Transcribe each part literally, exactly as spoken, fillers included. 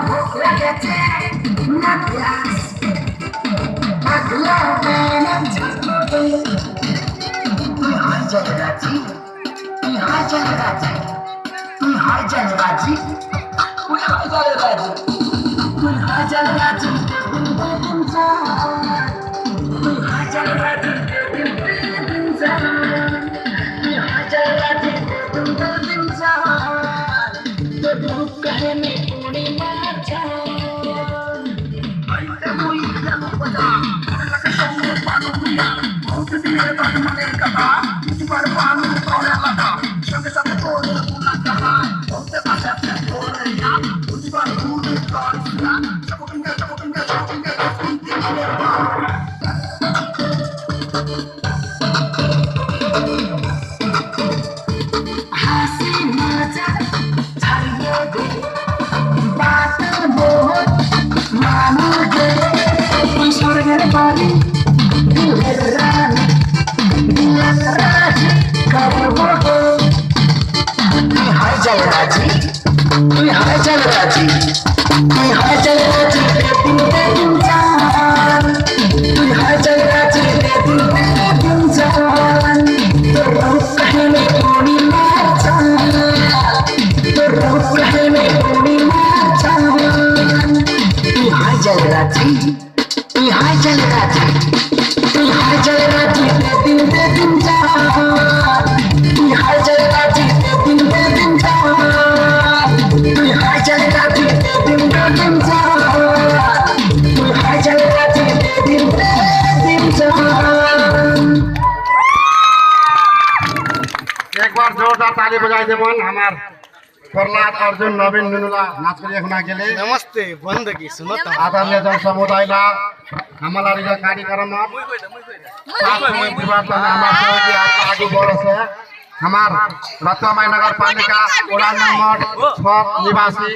ভোক লেগেছে, না পিয়াস। পাগলা মেরে ঝাঁকুনি। তুই হাজার রাজি, তুই হাজার রাজি, তুই হাজার রাজি, তুই হাজার রাজি, তুই হাজার রাজি, তুই হাজার রাজি, তুই হাজার রাজি, তুই হাজার রাজি। তোর রূপ কাহিনী পূর্ণিমা চাঁদ। হাসি মজা ছাড়িয়ে দে, বাত বহুত মানু দে, তুই স্বর্গের বাড়ি, দিলের রানী, দিলের রাজি করবো রে। তুই হাজার রাজি, তুই হাজার রাজি, তুই হাজার রাজি, দে দিন, দে দিন জান। তুই হাজার রাজি, দে দিন, দে দিন জান। তোর রূপ কাহিনী পূর্ণিমা চাঁদ, তোর রূপ কাহিনী পূর্ণিমা চাঁদ। তুই হাজার রাজি, তুই হাজার রাজি, তুই হাজার রাজি, দে দিন, দে দিন জান। তুই হাজার রাজি, দে দিন, দে দিন জান। তুই হাজার রাজি, দে দিন, দে দিন জান। তুই হাজার রাজি, দে দিন, দে দিন জান। একবার জোরদার তালি বাজাই দেবেন আমার প্রহ্লাদ, অর্জুন, নবীন, নুনুলা নাচ করে এখন গেলে। नमस्ते, बंदगी, सुनो तो। আদরণীয় জন সমুদায়লা, আমার এই যে কার্যক্রম, তার সময় দিবার জন্য আমার সঙ্গে আগে বলেছে আমার রতনমাই নগর পালিকা ওয়ার্ড নম্বর ছ নিবাসী,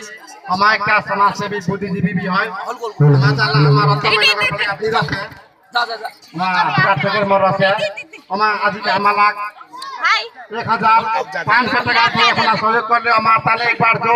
আমার একটা সমাজসেবী বুদ্ধিজীবী বি হয়। মাশাআল্লাহ, আমার রতনমাই নগর পালিকা ঠিক আছে। মা, বিরাট ঠাকুর মর আছে। ওমা, আজি আমালাক এক হাজার পাঁচশো টাকা দিয়া আপনারা সহযোগ করলে, আমার তাহলে একবার জোর